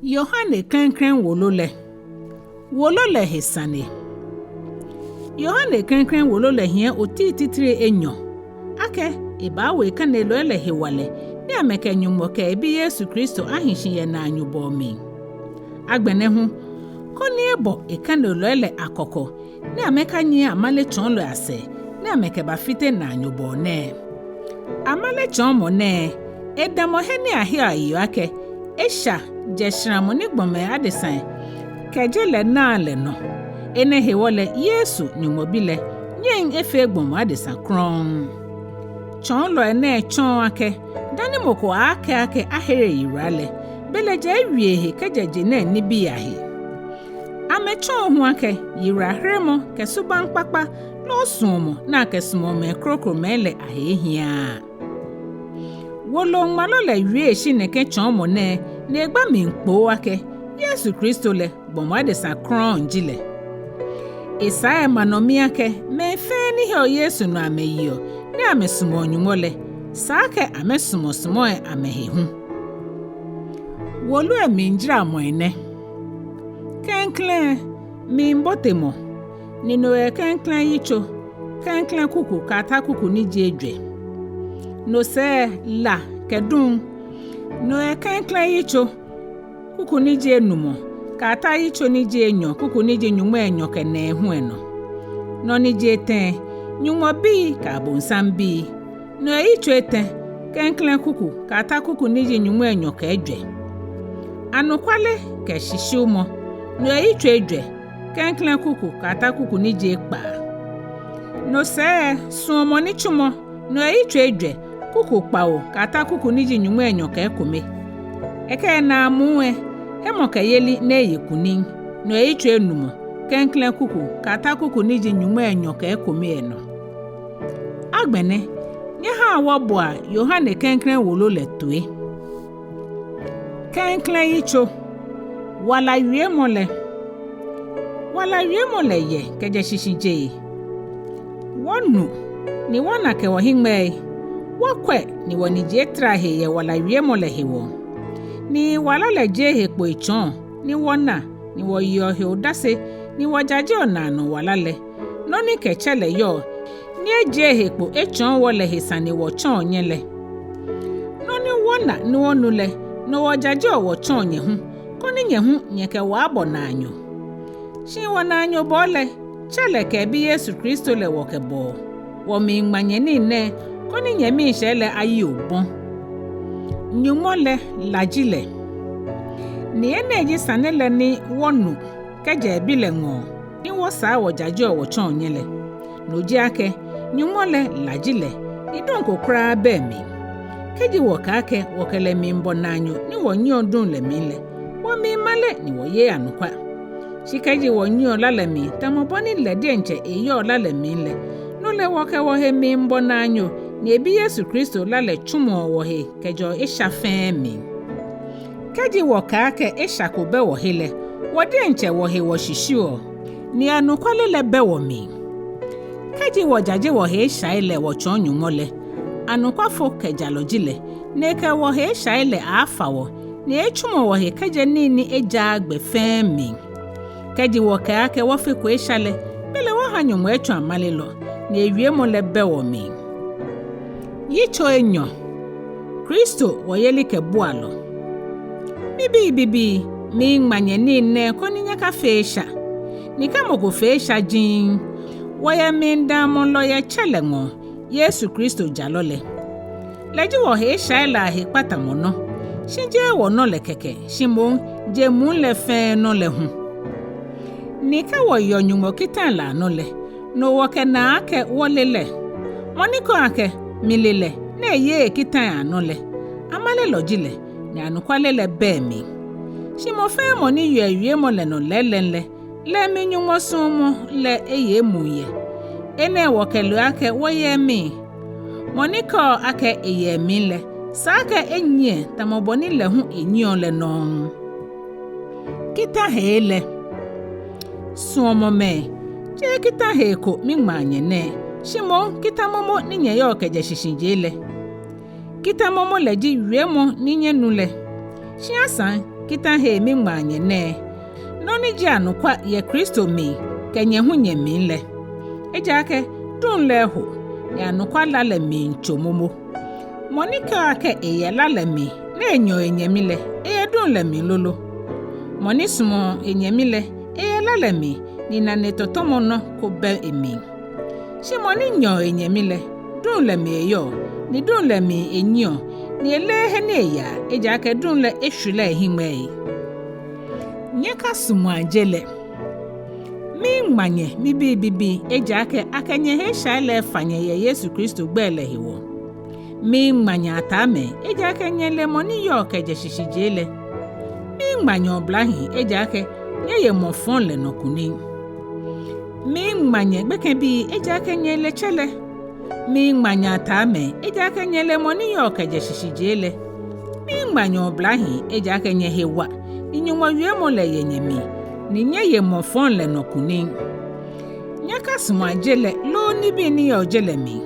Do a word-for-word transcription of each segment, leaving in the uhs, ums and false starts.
Yohane klɛŋklɛŋ wolo lɛ. Wolo lɛ he sane. Yohane klɛŋklɛŋ wolo lɛ hiɛ otii titri enyɔ, akɛ ebaawo ekanelɔi lɛ hewalɛ, ni amɛkɛ Nyɔŋmɔ kɛ ebi Yesu Kristo ahi shi yɛ naanyobɔɔ mli. Agbɛnɛ hu, koni ebɔ ekanelɔi lɛ akɔkɔ, ni amɛkanyiɛ amale tsɔɔlɔi asɛɛ, ni amɛkɛbafite naanyobɔɔ nɛɛ. Amale tsɔɔmɔ nɛɛ, edamɔ he ni aheɔ ayeɔ akɛ, esha jɛ sharamɔ ni gbɔmɛi adesai kɛ je lɛ naa lɛ nɔ. Enɛ hewɔ lɛ, Yesu, Nyɔŋmɔ Bi lɛ, nyɛŋ efee gbɔmɔ adesa krɔŋŋ. Tsɔɔlɔi nɛɛ tsɔɔ akɛ, dani mɔ ko akɛɛ akɛ ahere eyiwala lɛ, belɛ ja ewie ehe kɛjɛ je nɛɛ nibii ahe. Amɛtsɔɔ hu akɛ, yiwalaheremɔ kɛ subaŋ kpakpa loo suɔmɔ ni akɛsumɔɔ mɛi krokomɛi lɛ ahe ehiaaa. Woloŋmalɔ lɛ wie eshi nɛkɛ tsɔɔmɔ nɛɛ, ni egba mli kpoo akɛ, Yesu Kristo lɛ, gbɔmɔ adesa krɔŋŋ ji lɛ. Esaa ema nɔ mi akɛ, mɛi fɛɛ ni heɔ Yesu nɔ amɛyeɔ, ni amɛsumɔɔ Nyɔŋmɔ lɛ, sa akɛ amɛsumɔsumɔi amɛhe hu. Wolo lɛ mlijaramɔi nɛ. Klɛŋklɛŋ, mlibotemɔ, ni no yɛ klɛŋklɛŋ yitso, klɛŋklɛŋ kuku kɛyata kuku ni ji ejwɛ. No sɛɛ, la kɛ duŋ, no yɛ klɛŋklɛŋ yitso, kuku ni ji enumɔ, kɛyata yitso ni ji enyɔ, kuku ni ji nyɔŋmai enyɔ kɛ nɛɛhu lɛ nɔ. Nɔ ni ji etɛ, Nyɔŋmɔ bii kɛ abonsam bii, no yɛ yitso etɛ, klɛŋklɛŋ kuku kɛyata kuku ni ji nyɔŋmai enyɔ kɛ ejwɛ. Anɔkwale kɛ shishiumɔ, no yɛ yitso ejwɛ, klɛŋklɛŋ kuku kɛyata kuku ni ji ekpaa. No sɛɛ, suɔmɔ nitsumɔ, no yɛ yitso ejwɛ, kuku kpawo kɛyata kuku ni ji nyɔŋmai enyɔ kɛ ekome. Ekɛ naamuu lɛ, hemɔkɛyeli ni eye kunim, no yɛ yitso enumɔ, klɛŋklɛŋ kuku kɛyata kuku ni ji nyɔŋmai enyɔ kɛ ekome lɛ nɔ. Agbɛnɛ, nyɛhaa wɔboa Yohane klɛŋklɛŋ wolo lɛ toi. Klɛŋklɛŋ yitso, wala wiemɔ lɛ. Wala wiemɔ lɛ yɛ kɛjɛ shishijee. Wɔnu ni wɔna kɛ wɔhiŋmɛii, wɔkwɛ ni wɔniji etara he yɛ wala wiemɔ lɛ hewɔ. Ni wala lɛ jie ehe kpo etsɔɔ, ni wɔna, ni wɔyeɔ he odase, ni wɔjajeɔ naanɔ wala lɛ, nɔ ni kɛ Tsɛ lɛ yɔɔ, ni ejie ehe kpo etsɔɔ wɔ lɛ he sane wɔtsɔɔ nyɛ lɛ. Nɔ ni wɔna ni wɔnu lɛ, no wɔjajeɔ wɔtsɔɔ nyɛ hu, koni nyɛ hu nyɛkɛ wɔ abɔ naanyo. Shi wɔnaanyobɔɔ lɛ, Tsɛ lɛ kɛ ebi Yesu Kristo lɛ wɔkɛbɔɔ. Wɔmiiŋma nyɛ nii nɛɛ, koni nyɛmiishɛɛ lɛ ayi obɔ. Nyɔŋmɔ lɛ, la ji lɛ. Ni enɛ ji sane lɛ ni wɔnu kɛjɛ ebi lɛ ŋɔɔ, ni wɔsaa wɔjajeɔ wɔtsɔɔ nyɛ lɛ. No ji akɛ, Nyɔŋmɔ lɛ, la ji lɛ, ni duŋ ko kwraa bɛ emli. Kɛji wɔkɛɛ akɛ wɔkɛ lɛ miibɔ naanyo ni wɔnyiɛɔ duŋ lɛ mli lɛ, wɔmiimale ni wɔyeee anɔkwa. Shi kɛji wɔnyiɛɔ la lɛ mli, tamɔ bɔ ni lɛ diɛŋtsɛ eyɔɔ la lɛ mli lɛ, no lɛ wɔkɛ wɔhe miibɔ naanyo, ni ebi Yesu Kristo la lɛ tsumɔɔ wɔhe kɛjɛɔ esha fɛɛ mli. Kɛji wɔkɛɛ akɛ esha ko bɛ wɔhe lɛ, wɔ diɛŋtsɛ wɔhe wɔshishiuɔ, ni anɔkwale lɛ bɛ wɔmli. Kɛji wɔjaje wɔhe eshai lɛ wɔtsɔɔ Nyɔŋmɔ lɛ, anɔkwafo kɛ jalɔ ji lɛ, ni ekɛ wɔhe eshai lɛ aaafa wɔ, ni eeetsumɔ wɔhe kɛjɛ nii ni ejaaa gbɛ fɛɛ mli. Kɛji wɔkɛɛ akɛ wɔfeko esha lɛ, belɛ wɔha Nyɔŋmɔ etsɔ amalelɔ, ni ewiemɔ lɛ bɛ wɔmli. Yitso enyɔ. Kristo wɔyelikɛbualɔ. Mibii bibii, miiŋma nyɛ nii nɛɛ koni nyɛkafee esha. Ni kɛ mɔ ko fee esha jiŋŋ, wɔyɛ mlidaamɔlɔ yɛ Tsɛ lɛ ŋɔɔ, Yesu Kristo jalɔ lɛ. Lɛ ji wɔhe eshai lɛ ahe kpatamɔnɔ, shi jeee wɔnɔ lɛ kɛkɛ, shi moŋ je muu lɛ fɛɛ nɔ lɛ hu. Ni kɛ wɔyeɔ Nyɔŋmɔ kitai lɛ anɔ lɛ, no wɔkɛnaa akɛ wɔle lɛ. Mɔ ni kɛɔ akɛ, mile lɛ, ni eyeee ekitai anɔ lɛ, amalelɔ ji lɛ, ni anɔkwale lɛ bɛ emli. Shi mɔ fɛɛ mɔ ni yeɔ ewiemɔ lɛ nɔ lɛɛlɛŋ lɛ, lɛ emli Nyɔŋmɔ suɔmɔ lɛ eye emuu yɛ. Enɛ wɔkɛleɔ akɛ wɔyɛ emli. Mɔ ni kɛɔ akɛ eyɛ emli lɛ, sa akɛ enyiɛ tamɔ bɔ ni lɛ hu enyiɛɔ lɛ nɔŋŋ. Kita hee lɛ. Suɔmɔmɛi, jeee kita hee ko miŋmaa nyɛ nɛɛ, shi moŋ kita momo ni nyɛyɔɔ kɛjɛ shishijee lɛ. Kita momo lɛ ji wiemɔ ni nyɛnu lɛ. Shi asaŋ, kitã he miŋmaa nyɛ nɛɛ, nɔ ni ji anɔkwa yɛ Kristo mli kɛ nyɛ hu nyɛmli lɛ. Ejaakɛ duŋ lɛ eho, ni anɔkwa la lɛ miitso momo. Mɔ ni kɛɔ akɛ eyɛ la lɛ mli, ni enyɛɔ enyɛmi lɛ, eyɛ duŋ lɛ mli lolo. Mɔ ni sumɔɔ enyɛmi lɛ, eyɛ la lɛ mli, ni nanetɔ̃tɔ̃mɔnɔ ko bɛ emli. Shi mɔ ni nyɛɔ enyɛmi lɛ, duŋ lɛ mli eyɔɔ, ni duŋ lɛ mli enyiɛɔ, ni eleee he ni eyaa, ejaakɛ duŋ lɛ eshwila ehiŋmɛii. Nyɛkasumɔa je lɛ. Miiŋma nyɛ, mibii bibii, ejaakɛ akɛ nyɛhe eshai lɛ efa nyɛ yɛ Yesu Kristo gbɛi lɛ hewɔ. Miiŋma nyɛ, ataamɛi, ejaakɛ nyɛle mɔ ni yɔɔ kɛjɛ shishijee lɛ. Miiŋma nyɛ, oblahii, ejaakɛ nyɛye mɔ fɔŋ lɛ nɔ kunim. Miiŋma nyɛ, gbekɛbii, ejaakɛ nyɛle Tsɛ lɛ. Miiŋma nyɛ, ataamɛi, ejaakɛ nyɛle mɔ ni yɔɔ kɛjɛ shishijee lɛ. Miiŋma nyɛ, oblahii, ejaakɛ nyɛhe wa, ni Nyɔŋmɔ wiemɔ lɛ yɛ nyɛmli, ni nyɛye mɔ fɔŋ lɛ nɔ kunim. Nyɛkasumɔa je lɛ loo nibii ni yɔɔ je lɛ mli.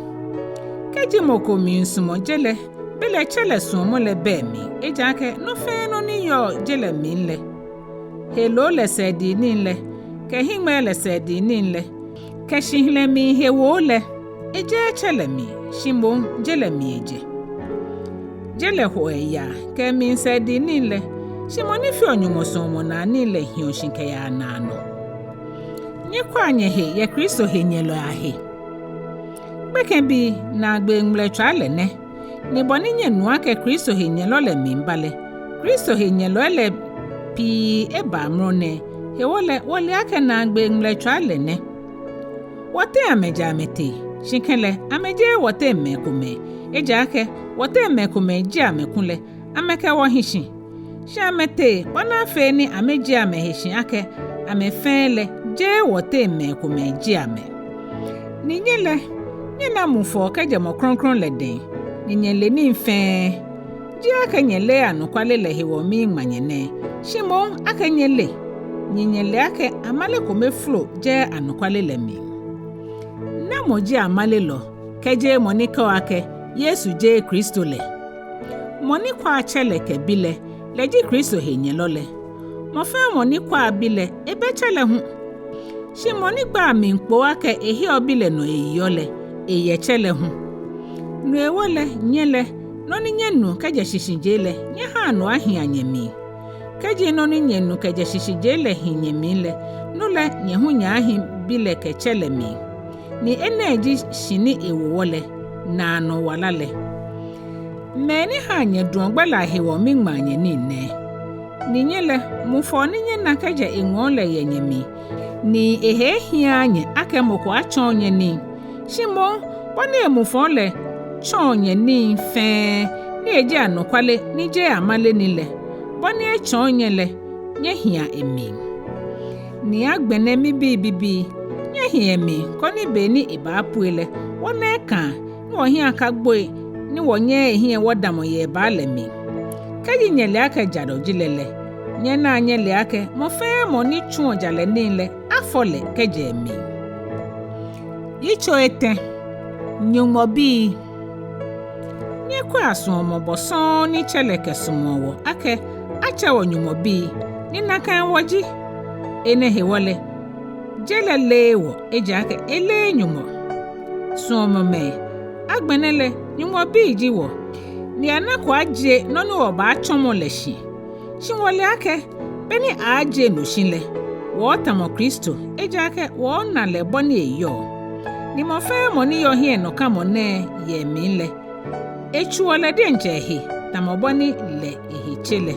Kɛji mɔ ko miisumɔ je lɛ, belɛ Tsɛ lɛ suɔmɔ lɛ bɛ emli, ejaakɛ nɔ fɛɛ nɔ ni yɔɔ je lɛ mli lɛ, heloo lɛ sɛɛdii nii lɛ, kɛ hiŋmɛi lɛ sɛɛdii nii lɛ, kɛ shihilɛ mli hewoo lɛ, ejɛɛɛ Tsɛ lɛ mli, shi moŋ je lɛ mli ejɛ. Je lɛ hoɔ eyaa, kɛ emli sɛɛdii nii lɛ, shi mɔ ni feɔ Nyɔŋmɔ suɔmɔnaa nii lɛ hiɔ shi kɛyaa naanɔ. Nyɛkwɛa nyɛhe yɛ Kristo henyɛlɔi ahe. Gbekɛbii, naagbee ŋmɛlɛtswaa lɛ nɛ, ni bɔ ni nyɛnu akɛ Kristo henyɛlɔ lɛ miiba lɛ, Kristo henyɛlɔi lɛ pii eba amrɔ nɛɛ, hewɔ lɛ wɔle akɛ naagbee ŋmɛlɛtswaa lɛ nɛ. Wɔteŋ amɛjɛ amɛtee, shi kɛlɛ amɛjeee wɔteŋ mɛi komɛi, ejaakɛ wɔteŋ mɛi komɛi ji amɛ kulɛ, amɛkɛ wɔ hi shi. Shi amɛtee, bɔ ni afee ni amɛjie amɛhe shi akɛ amɛ fɛɛ lɛ, jeee wɔteŋ mɛi komɛi ji amɛ. Ni nyɛ lɛ, nyɛna mufɔɔ kɛjɛ Mɔ Krɔŋkrɔŋ lɛ dɛŋ, ni nyɛle nii fɛɛ. Jeee akɛ nyɛleee anɔkwale lɛ hewɔ miiŋma nyɛ nɛɛ, shi moŋ akɛ nyɛle, ni nyɛle akɛ amale kome folo jɛɛɛ anɔkwale lɛ mli. Namɔ ji amalelɔ, kɛjeee mɔ ni kɛɔ akɛ Yesu jeee Kristo lɛ? Mɔ ni kwaa Tsɛ lɛ kɛ Bi lɛ, lɛ ji Kristo henyɛlɔ lɛ. Mɔ fɛɛ mɔ ni kwaa Bi lɛ, ebɛ Tsɛ lɛ hu. Shi mɔ ni gbaa mli kpoo akɛ eheɔ Bi lɛ nɔ eyeɔ lɛ, eyɛ Tsɛ lɛ hu. No hewɔ lɛ, nyɛ lɛ, nɔ ni nyɛnu kɛjɛ shishijee lɛ, nyɛhaa no ahia nyɛmli. Kɛji nɔ ni nyɛnu kɛjɛ shishijee lɛ hi nyɛmli lɛ, no lɛ nyɛ hu nyɛaahi Bi lɛ kɛ Tsɛ lɛ mli. Ni enɛ ji shi ni ewo wɔ lɛ, naanɔ wala lɛ. Mɛi ni haa nyɛduɔ gbɛ lɛ ahewɔ miŋmaa nyɛ nii nɛɛ. Ni nyɛ lɛ, mufɔɔ ni nyɛna kɛjɛ eŋɔɔ lɛ yɛ nyɛmli, ni ehe ehiaaa nyɛ akɛ mɔ ko atsɔɔ nyɛ nii. Shi moŋ, bɔ ni emufɔɔ lɛ tsɔɔ nyɛ nii fɛɛ, ni eji anɔkwale ni jeee amale ni lɛ, bɔ ni etsɔɔ nyɛ lɛ, nyɛhia emli. Ni agbɛnɛ, mibii bibii, nyɛhia emli, koni be ni ebaapue lɛ, wɔna ekãa, ni wɔhiɛ akagboi, ni wɔnyɛɛɛ ehiɛ wɔdamɔ yɛ ebaa lɛ mli. Kɛji nyɛle akɛ jalɔ ji lɛ lɛ, nyɛnaa nyɛlea akɛ mɔ fɛɛ mɔ ni tsuɔ jalɛ nii lɛ, afɔ lɛ kɛjɛ emli. Yitso etɛ. Nyɔŋmɔ bii. Nyɛkwɛa suɔmɔ bɔ sɔŋŋ ni Tsɛ lɛ kɛsumɔɔ wɔ akɛ atsɛ wɔ Nyɔŋmɔ bii, ni nakai wɔji. Enɛ hewɔ lɛ, je lɛ leee wɔ, ejaakɛ eleee Nyɔŋmɔ. Suɔmɔmɛi, agbɛnɛ lɛ Nyɔŋmɔ bii ji wɔ, ni anako ajie nɔ ni wɔbaatsɔmɔ lɛ shi. Shi wɔle akɛ, be ni aaajie no shi lɛ, wɔɔtamɔ Kristo, ejaakɛ wɔɔna lɛ bɔ ni eyɔɔ. Ni mɔ fɛɛ mɔ ni yɔɔ hiɛnɔkamɔ nɛɛ yɛ emli lɛ, etsuuɔ lɛ diɛŋtsɛ ehe, tamɔ bɔ ni lɛ ehe tse lɛ.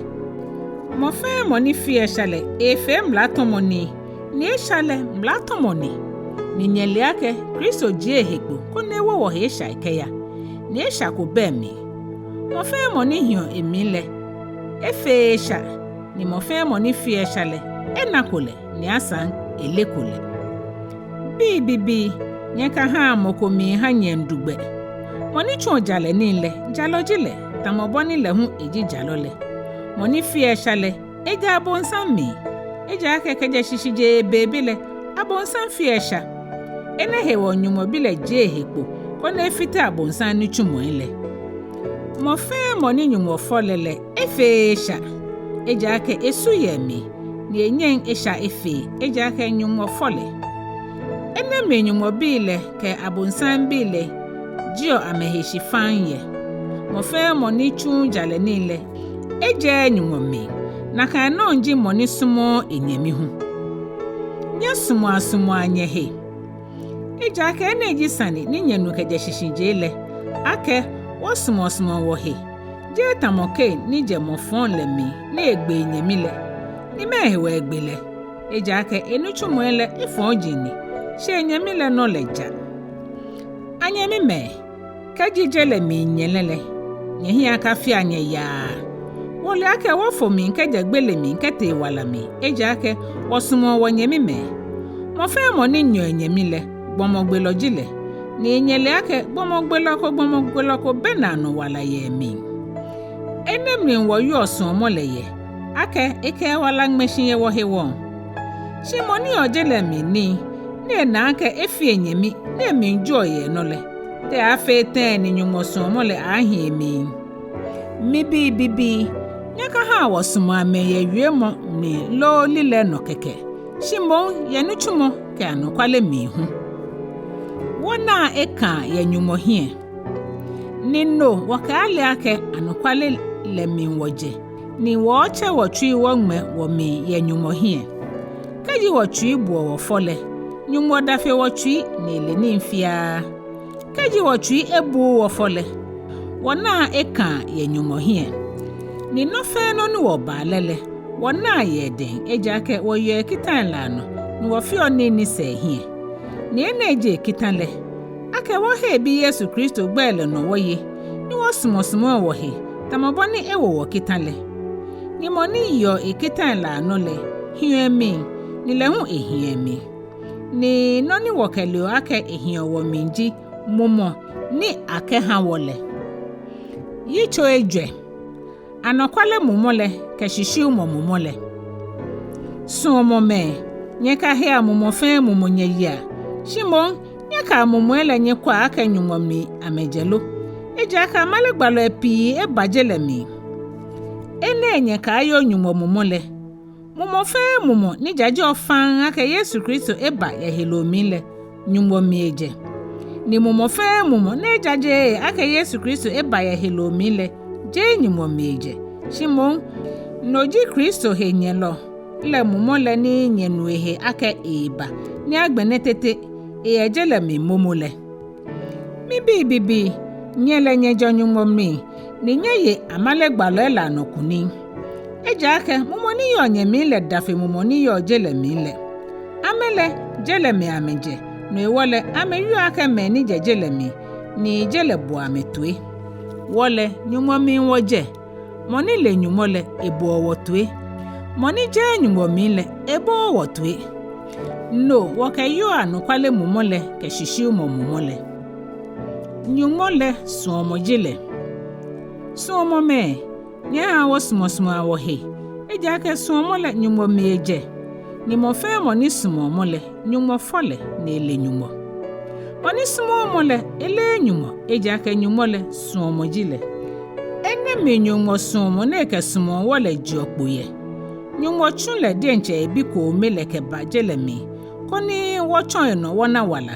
Mɔ fɛɛ mɔ ni feɔ esha lɛ, eefee mlatɔmɔ nii, ni esha lɛ mlatɔmɔ ni. Ni nyɛle akɛ Kristo jie ehe kpo, koni ewo wɔhe eshai kɛya. Ni esha ko bɛ emli. Mɔ fɛɛ mɔ ni hiɔ emli lɛ, efeee esha, ni mɔ fɛɛ mɔ ni feɔ esha lɛ, enako lɛ, ni asaŋ eleko lɛ. Bii bibii, nyɛkahaa mɔ ko miiha nyɛmiidu gbɛ. Mɔ ni tsuɔ jalɛ nii lɛ, jalɔ ji lɛ, tamɔ bɔ ni lɛ hu eji jalɔ lɛ. Mɔ ni feɔ esha lɛ, ejɛ abonsam mli. Ejaakɛ kɛjɛ shishijee beebe lɛ, abonsam feɔ esha. Enɛ hewɔ Nyɔŋmɔ Bi lɛ jie ehe kpo, koni efite abonsam nitsumɔi lɛ. Mɔ fɛɛ mɔ ni Nyɔŋmɔ fɔ lɛ lɛ, efeee esha. ejaakɛ esu yɛ emli, ni enyɛŋ esha efee, ejaakɛ Nyɔŋmɔ fɔ lɛ. Enɛ mli Nyɔŋmɔ bii lɛ kɛ abonsam bii lɛ jieɔ amɛhe shi faŋŋ yɛ. Mɔ fɛɛ mɔ ni tsuuu jalɛ nii lɛ, ejɛɛɛ Nyɔŋmɔ mli, nakai nɔŋŋ ji mɔ ni sumɔɔɔ enyɛmi hu. Nyɛsumɔa sumɔa nyɛhe. Ejaakɛ enɛ ji sane ni nyɛnu kɛjɛ shishijee lɛ, akɛ wɔsumɔsumɔ wɔhe, jeee tamɔ Kain ni jɛ mɔ fɔŋ lɛ mli ni egbe enyɛmi lɛ. Ni mɛɛ hewɔ egbe lɛ? Ejaakɛ enitsumɔi lɛ efɔji ni, shi enyɛmi lɛ nɔ lɛ ja. Anyɛmimɛi, kɛji je lɛ mli nyɛlɛ lɛ, nyɛhiɛ akafea nyɛ yaa. Wɔle akɛ wɔfo mli kɛjɛ gbele mli kɛtee wala mli, ejaakɛ wɔsumɔɔ wɔnyɛmimɛi. Mɔ fɛɛ mɔ ni nyɛɔ enyɛmi lɛ, gbɔmɔgbelɔ ji lɛ, ni nyɛle akɛ gbɔmɔgbelɔ ko gbɔmɔgbelɔ ko bɛ naanɔ wala yɛ emli. Enɛ mli wɔwieɔ suɔmɔ lɛ yɛ, akɛ ekɛ ewala ŋmɛ shi yɛ wɔhewɔ. Shi mɔ ni yɔɔ je lɛ mli nii, ni ena akɛ efi enyɛmi, ni emli joɔ yɛ enɔ lɛ, te aaafee tɛŋŋ ni Nyɔŋmɔ suɔmɔ lɛ aaahi emli? Mibii bibii, nyɛkahaa wɔsumɔa mɛi yɛ wiemɔ mli loo lilɛi nɔ kɛkɛ, shi moŋ yɛ nitsumɔ kɛ anɔkwale mli hu. Wɔnaa ekaa yɛ Nyɔŋmɔ hiɛ. Ni no wɔkɛaale akɛ anɔkwale lɛ mli wɔjɛ, ni wɔɔtsɛ wɔtsui wɔŋmɛ wɔmli yɛ Nyɔŋmɔ hiɛ. Kɛji wɔtsui buɔ wɔ fɔ lɛ, Nyɔŋmɔ da fe wɔtsui ni ele nii fiaa. Kɛji wɔtsui ebuuu wɔ fɔ lɛ, wɔnaa ekaa yɛ Nyɔŋmɔ hiɛ. Ni nɔ fɛɛ nɔ ni wɔbaa lɛ lɛ, wɔnaa yɛ edɛŋ, ejaakɛ wɔyeɔ ekitai lɛ anɔ, ni wɔfeɔ nii ni sa ehiɛ. Ni enɛ ji ekita lɛ, akɛ wɔhe ebi Yesu Kristo gbɛi lɛ nɔ wɔye, ni wɔsumɔsumɔɔ wɔhe, tamɔ bɔ ni ewo wɔ kita lɛ. Ni mɔ ni yeɔ ekitai lɛ anɔ lɛ hiɔ emli, ni lɛ hu ehiɔ emli. Ni nɔ ni wɔkɛleɔ akɛ ehiɔ wɔmli ji mumɔ ni akɛha wɔ lɛ. Yitso ejwɛ. Anɔkwale mumɔ lɛ kɛ shishiumɔ mumɔ lɛ. Suɔmɔmɛi, nyɛkahea mumɔ fɛɛ mumɔ nyɛyea, shi moŋ nyɛkaa mumɔi lɛ nyɛkwɛa akɛ Nyɔŋmɔ mli amɛjɛ lo. Ejaakɛ amale gbalɔi pii eba je lɛ mli. Enɛ nyɛkayoo Nyɔŋmɔ mumɔ lɛ. Mumɔ fɛɛ mumɔ ni jajeɔ faŋŋ akɛ Yesu Kristo eba yɛ heloo mli lɛ, Nyɔŋmɔ mli ejɛ. Ni mumɔ fɛɛ mumɔ ni ejajeee akɛ Yesu Kristo eba yɛ heloo mli lɛ, jeee Nyɔŋmɔ mli ejɛ. Shi moŋ, no ji Kristo henyɛlɔ lɛ mumɔ lɛ ni nyɛnu ehe akɛ eeba, ni agbɛnɛ tete eyɛ je lɛ mli momo lɛ. Mibii bibii, nyɛ lɛ nyɛjɛɔ Nyɔŋmɔ mli, ni nyɛye amale gbalɔi lɛ anɔ kunim. Ejaakɛ mumɔ ni yɔɔ nyɛmli lɛ da fe mumɔ ni yɔɔ je lɛ mli lɛ. Amɛ lɛ, je lɛ mli amɛjɛ, no hewɔ lɛ amɛwieɔ akɛ mɛi ni jɛ je lɛ mli, ni je lɛ boɔ amɛ toi. Wɔ lɛ, Nyɔŋmɔ mli wɔjɛ. Mɔ ni le Nyɔŋmɔ lɛ, eboɔ wɔ toi. Mɔ ni jɛɛɛ Nyɔŋmɔ mli lɛ, ebooo wɔ toi. No wɔkɛyoɔ anɔkwale mumɔ lɛ kɛ shishiumɔ mumɔ lɛ. Nyɔŋmɔ lɛ suɔmɔ ji lɛ. Suɔmɔmɛi, nyɛhaa wɔsumɔsumɔa wɔhe, ejaakɛ suɔmɔ lɛ Nyɔŋmɔ mli ejɛ. Ni mɔ fɛɛ mɔ ni sumɔɔ mɔ lɛ, Nyɔŋmɔ fɔ lɛ, ni ele Nyɔŋmɔ. Mɔ ni sumɔɔɔ mɔ lɛ, eleee Nyɔŋmɔ, ejaakɛ Nyɔŋmɔ lɛ suɔmɔ ji lɛ. Enɛ mli Nyɔŋmɔ suɔmɔ ni ekɛsumɔɔ wɔ lɛ jeɔ kpo yɛ. Nyɔŋmɔ tsu lɛ diɛŋtsɛ ebi koome lɛ kɛba je lɛ mli, koni wɔtsɔ enɔ wɔna wala.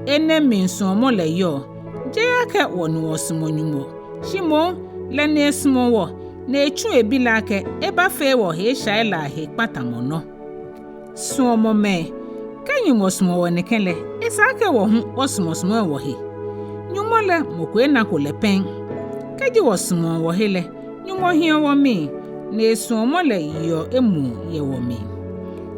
Enɛ mli suɔmɔ lɛ yɔɔ, jeee akɛ wɔ ni wɔsumɔ Nyɔŋmɔ, shi moŋ lɛ ni esumɔ wɔ, ni etsu ebi lɛ akɛ ebafee wɔhe eshai lɛ ahe kpatamɔ nɔ. Suɔmɔmɛi, kɛ Nyɔŋmɔ sumɔ wɔ nɛkɛ lɛ, esa akɛ wɔ hu wɔsumɔsumɔa wɔhe. Nyɔŋmɔ lɛ mɔ ko enako lɛ pɛŋ. Kɛji wɔsumɔɔ wɔhe lɛ, Nyɔŋmɔ hiɔ wɔmli, ni esuɔmɔ lɛ yeɔ emuu yɛ wɔmli.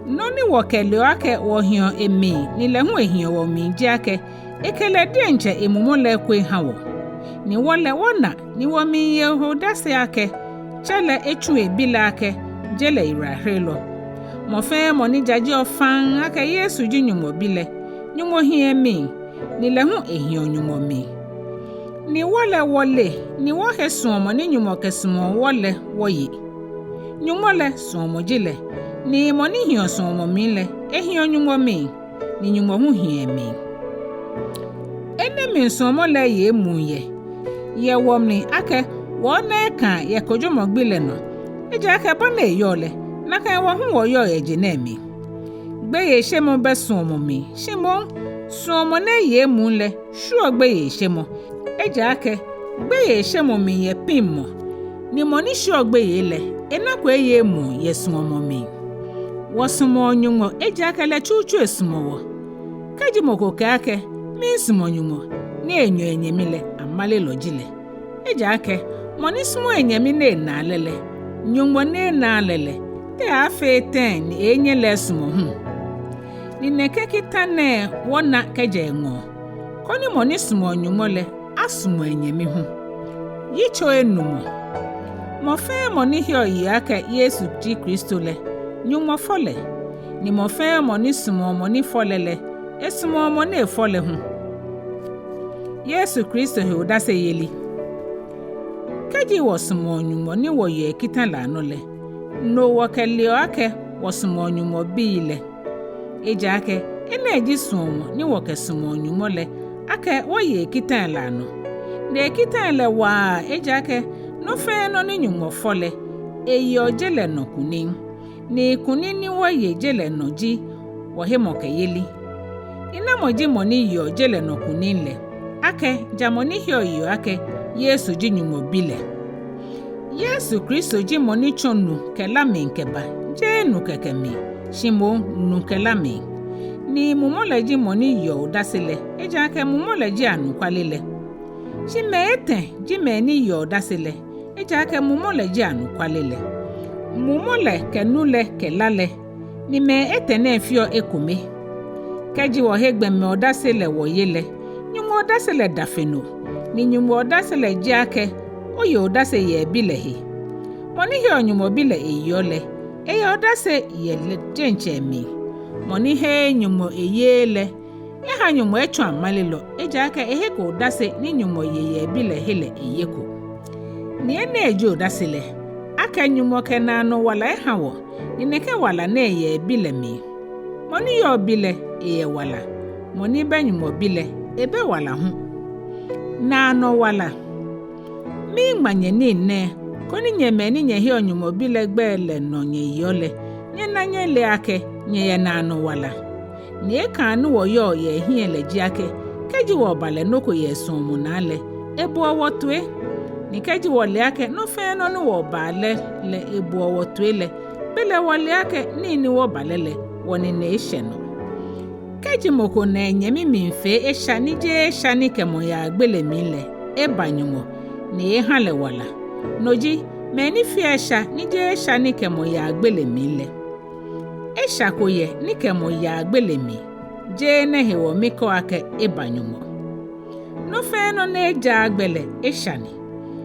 Nɔ ni wɔkɛleɔ akɛ wɔhiɔ emli, ni lɛ hu ehiɔ wɔmli ji akɛ, ekɛ lɛ diɛŋtsɛ emumɔ lɛ eko eha wɔ. Ni wɔ lɛ wɔna, ni wɔmiiye he odase akɛ, Tsɛ lɛ etsu ebi lɛ akɛ, je lɛ yiwalaherelɔ. Mɔ fɛɛ mɔ ni jajeɔ faŋŋ akɛ Yesu ji Nyɔŋmɔ bi lɛ, Nyɔŋmɔ hiɔ emli, ni lɛ hu ehiɔ Nyɔŋmɔ mli. Ni wɔ lɛ wɔle, ni wɔhe suɔmɔ ni Nyɔŋmɔ kɛsumɔɔ wɔ lɛ wɔye. Nyɔŋmɔ lɛ suɔmɔ ji lɛ, ni mɔ ni hiɔ suɔmɔ mli lɛ, ehiɔ Nyɔŋmɔ mli, ni Nyɔŋmɔ hu hiɔ emli. Enɛ mli suɔmɔ lɛ yeɔ emuu yɛ, yɛ wɔmli akɛ wɔna ekaa yɛ kojomɔ gbi lɛ nɔ, Ejaakɛ bɔ ni eyɔɔ lɛ, nakai wɔ hu wɔyɔɔ yɛ je nɛɛ mli. Gbeyeishemɔ bɛ suɔmɔ mli, shi moŋ suɔmɔ ni eye emuu lɛ shwieɔ gbeyeishemɔ. Ejaakɛ gbeyeishemɔ mli yɛ piŋmɔ, ni mɔ ni sheɔ gbeyei lɛ, enako eye emuu yɛ suɔmɔ mli. Wɔsumɔɔ Nyɔŋmɔ, ejaakɛ lɛ tsutsu esumɔ wɔ. Kɛji mɔ ko kɛɛ akɛ, miisumɔ Nyɔŋmɔ, ni enyɛɔ enyɛmi lɛ, amalelɔ ji lɛ. Ejaakɛ mɔ ni sumɔɔɔ enyɛmi ni enaa lɛ lɛ, Nyɔŋmɔ ni enaaa lɛ lɛ, te aaafee tɛŋŋ ni eeenyɛ lɛ esumɔ hu? Ni nɛkɛ kita nɛɛ wɔna kɛjɛ eŋɔɔ, koni mɔ ni sumɔɔ Nyɔŋmɔ lɛ asumɔ enyɛmi hu. Yitso enumɔ. Mɔ fɛɛ mɔ ni heɔ yeɔ akɛ Yesu ji Kristo lɛ, Nyɔŋmɔ fɔ lɛ. Ni mɔ fɛɛ mɔ ni sumɔɔ mɔ ni fɔ lɛ lɛ, esumɔɔ mɔ ni efɔ lɛ hu. Yesu Kristo he odaseyeli. Kɛji wɔsumɔɔ Nyɔŋmɔ ni wɔyeɔ ekita lɛ anɔ lɛ, no wɔkɛleɔ akɛ wɔsumɔɔ Nyɔŋmɔ bii lɛ. Ejaakɛ enɛ ji suɔmɔ ni wɔkɛsumɔɔ Nyɔŋmɔ lɛ, akɛ wɔye ekita lɛ anɔ. Ni ekita lɛ waa, ejaakɛ nɔ fɛɛ nɔ ni Nyɔŋmɔ fɔ lɛ, eyeɔ je lɛ nɔ kunim. Ni kunim ni wɔye je lɛ nɔ ji wɔhemɔkɛyeli. Ni namɔ ji mɔ ni yeɔ je lɛ nɔ kunim lɛ, akɛ ja mɔ ni heɔ yeɔ akɛ Yesu ji Nyɔŋmɔ Bi lɛ? Yesu Kristo ji mɔ ni tsɔ nu kɛ la mli kɛba, jeee nu kɛkɛ mli, shi moŋ nu kɛ la mli. Ni Mumɔ lɛ ji mɔ ni yeɔ odase lɛ, ejaakɛ Mumɔ lɛ ji anɔkwale lɛ. Shi mɛi etɛ ji mɛi ni yeɔ odase lɛ, ejaakɛ Mumɔ lɛ ji anɔkwale lɛ. Mumɔ lɛ kɛ nu lɛ kɛ la lɛ, ni mɛi etɛ nɛɛ feɔ ekome. Kɛji wɔhe gbɔmɛi odase lɛ wɔye lɛ, Nyɔŋmɔ odase lɛ da fe no, ni Nyɔŋmɔ odase lɛ ji akɛ oye odase yɛ eBi lɛ he. Mɔ ni heɔ Nyɔŋmɔ Bi lɛ eyeɔ lɛ, eyeɔ odase yɛ lɛ diɛŋtsɛ emli. Mɔ ni heee Nyɔŋmɔ eyeee lɛ, eha Nyɔŋmɔ etsɔ amalelɔ, ejaakɛ eheko odase ni Nyɔŋmɔ ye yɛ eBi lɛ he lɛ eyeko. Ni enɛ ji odase lɛ, akɛ Nyɔŋmɔ kɛ naanɔ wala eha wɔ, ni nɛkɛ wala nɛɛ yɛ eBi lɛ mli. Mɔ ni yɔɔ Bi lɛ, eyɛ wala. Mɔ ni bɛ Nyɔŋmɔ Bi lɛ, ebɛ wala hu. Naanɔ wala. Miiŋma nyɛ nii nɛɛ, koni nyɛ mɛi ni nyɛheɔ Nyɔŋmɔ Bi lɛ gbɛi lɛ nɔ nyɛyeɔ lɛ, nyɛna nyɛle akɛ nyɛyɛ naanɔ wala. Ni ekãa ni wɔyɔɔ yɛ ehiɛ lɛ ji akɛ, kɛji wɔba lɛ nɔ ko yɛ esuɔmɔ naa lɛ, eboɔ wɔ toi. Ni kɛji wɔle akɛ nɔ fɛɛ nɔ ni wɔbaa lɛ lɛ eboɔ wɔ toi lɛ, belɛ wɔle akɛ nii ni wɔba lɛ lɛ, wɔnine eshɛ nɔ. Kɛji mɔ ko na enyɛmi miifee esha ni jeee esha ni kɛ mɔ yaa gbele mli lɛ, eba Nyɔŋmɔ, ni eeeha lɛ wala. No ji, mɛi ni feɔ esha ni jeee esha ni kɛ mɔ yaa gbele mli lɛ. Esha ko yɛ ni kɛ mɔ yaa gbele mli, jeee enɛ hewɔ mikɛɔ akɛ eba Nyɔŋmɔ. Nɔ fɛɛ nɔ ni ejaaa gbɛ lɛ, esha ni.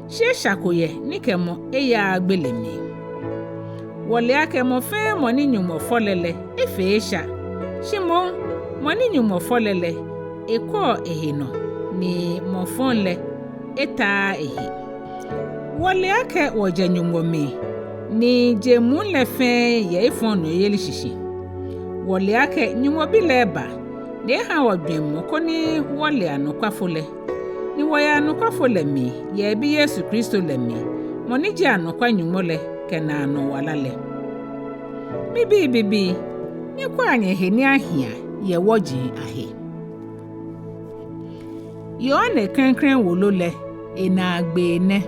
Shi esha ko yɛ ni kɛ mɔ eyaaa gbele mli. Wɔle akɛ mɔ fɛɛ mɔ ni Nyɔŋmɔ fɔ lɛ lɛ, efee esha. Shi moŋ, mɔ ni Nyɔŋmɔ fɔ lɛ lɛ, ekwɛɔ ehe nɔ, ni mɔ fɔŋ lɛ, etaaa ehe. Wɔle akɛ wɔjɛ Nyɔŋmɔ mli, ni jeŋ muu lɛ fɛɛ yɛ efɔŋ nɔyeli shishi. Wɔle akɛ Nyɔŋmɔ Bi lɛ eba, ni eha wɔ jwɛŋmɔ koni wɔle anɔkwafo lɛ. Ni wɔyɛ anɔkwafo lɛ mli, yɛ eBi Yesu Kristo lɛ mli, mɔ ni ji anɔkwa Nyɔŋmɔ lɛ kɛ naanɔ wala lɛ. Mibii bibii, nyɛkwɛa nyɛhe ni ahia yɛ wɔji ahe. Yohane klɛŋklɛŋ wolo lɛ, enaagbee nɛ.